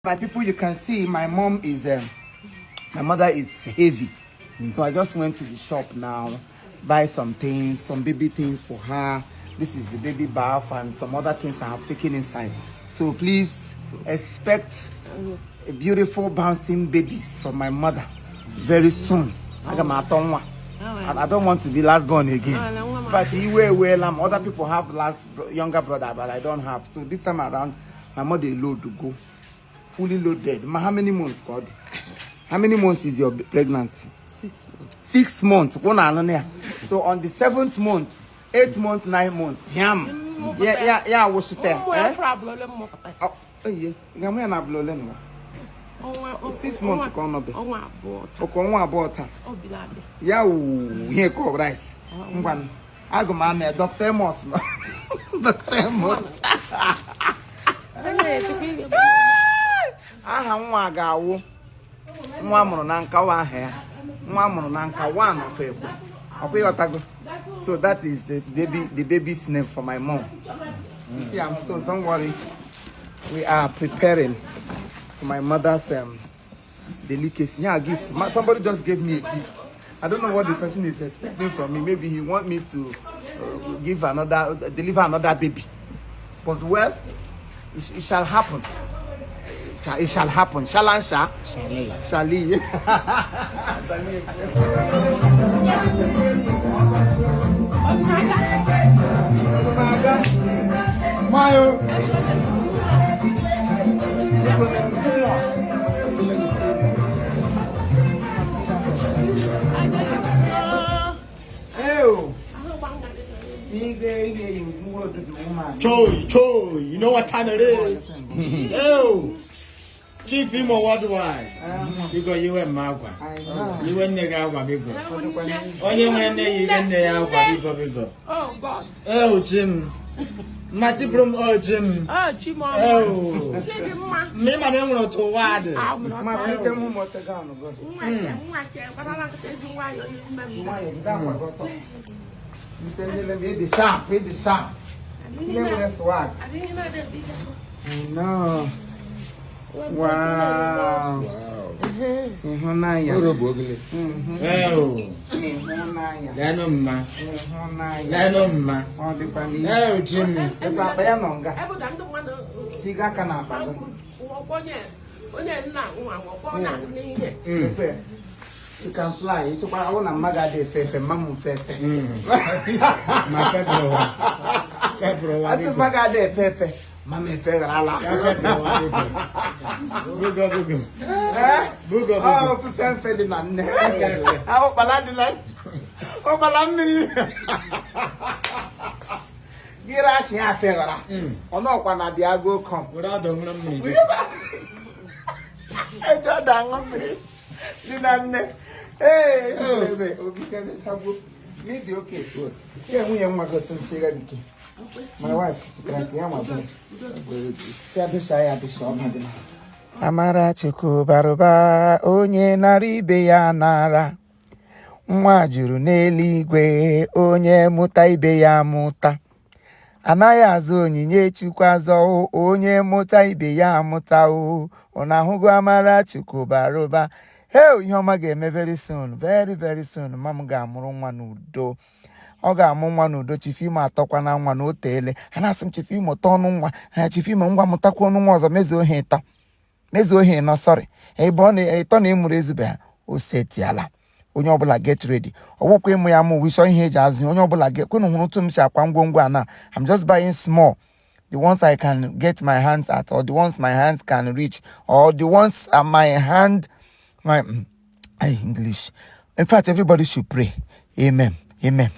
My people, you can see my mom is, my mother is heavy. So I just went to the shop now, buy some things, some baby things for her. This is the baby bath and some other things I have taken inside. So please expect a beautiful bouncing babies from my mother very soon. Aga m atọ nwa. I don't want to be last born again. In fact, iwe ewela m. Other people have last younger brother, but I don't have. So this time around, my mother load to go. Fully loaded. Ma, how many months, God? How many months is your pregnancy? 6 months. 6 months. Kwụ na anụ ya. So on the seventh month, 8 months, 9 months, yam. Ya awụsịte. Ụmụ ya Eh? fụrụ abụla ole mmụpụta. Oh, oye, ị ga-amụ ya na abụla ole nwa? Ọnwa 6 months ka ọ nọbe. Ọnwa 2 taa. Oke ọnwa 2 taa. Ọ bịara abịa. Ya wụ ihe ka ọ rice. Ngwanụ, agụ m ama ya, Dr. Amos nọ. Dr. Amos. A na-echekwa ihe. Aha nwa ga-awụ nwa amụrụ na nka wa aha ya. Nwa amụrụ na nka one of ekwe. Ọkwa ịghọtago? So that is the baby's name for my mom. You see, I'm so don't worry. We are preparing for my mother's delicacy. Yeah, gift. Somebody just gave me a gift. I don't know what the person is expecting from me. Maybe he want me to give another, deliver another baby. But well, it shall happen. It shall happen. Shall and shall. Shali. Shali. Shali. Mayo. Hey. Choi, choi, you know what time it is? Oh, Chief Imo Worldwide. Biko iwe mma akwa. Iwe nne gị akwa biko. Onye nwere nne ya ibe nne ya akwa biko biko. Oh God. Oh, Jim. Mma tipụrụ m, oh Jim. Oh, Chimọma. Oh. Chidimma. Mma ịma na enwere otu ụwa dị. Ma kulite mụ ma ọtọ gown gị. Nwa ke nwa ke gbarala nkịta ezi nwayọọ ime m. Nwayọ, jide akwa gị ọtọ. Nte nlele m, ịdị sharp, ịdị sharp. Ihe nwere swag. Adịghị na-adị ike. I know. Wow. Ịhụnanya. Oh, Ịhụnanya. leenụ mma. Ịhụnanya. Leenụ mma. Ọ dịkwa n'ihu. Oh, Jim. Ebe akpa ya nọ nga. Ebe ka ndị mmadụ Chiga aka na akpa gị. nwọkwa onye onye nna nwa nwọkwa onye n'ihe. Efe. She can fly. Ịchọkwa ọ na mma ga-adị efe efe, mma m efe efe. Ma fepụrụ ụwa. Fepụrụ ụwa Asị biko. mma ga-adị efe efe, mma m efe gharala. Ya fepụrụ ụwa biko. Bugo bugo. Eh? Bugo Ọ bugo. ofufe mfe dị na nne. Ah, ụkpala dị na ụkpala mmiri. Gị rashi ya feghara. Ọ nọkwa na dị agụ kọm. Were ọdụ ṅụrụ mmiri. Eji ọdụ aṅụ mmiri dị na nne. Ee, ebe obi kemechagbu. N'ịdị oke. Ya nwunye nwa gosi m sị ike. My wife chetara nke ya nwa bụ. Si adịsha ya adịsha ọ dị na. Amara Chukwu bara ụba, onye nara ibe ya nara. Nwa juru n'eluigwe, onye mụta ibe ya mụta. Anaghị azụ onyinye Chukwu azọ, onye mụta ibe ya amụta o. Ọ na-ahụgo amara Chukwu bara ụba. Hey, ihe ọma ga-eme very soon, very very soon. Mma m ga-amụrụ nwa n'udo. Ọ ga-amụ nwa n'udo. Chief Imo atọkwana nwa na o teele a na-asị m, Chief Imo tọọ ọnụ nwa ha. Chief Imo, ngwa, mụtakwa ọnụ nwa ọzọ, mezuo ha ịtọ, mezuo ha ịnọ. Sọrị, ebe ọ na ịtọ na ịmụrụ ezube ha o setiala. Onye ọbụla get ready. Ọgwụkwa ịmụ ya mụ wisọ ihe eji azụ onye ọbụla get kwenu. Hụrụ otu m si akwa ngwongwo a na I'm just buying small, the ones I can get my hands at, or the ones my hands can reach, or the ones my hand my English. In fact, everybody should pray. Amen, amen.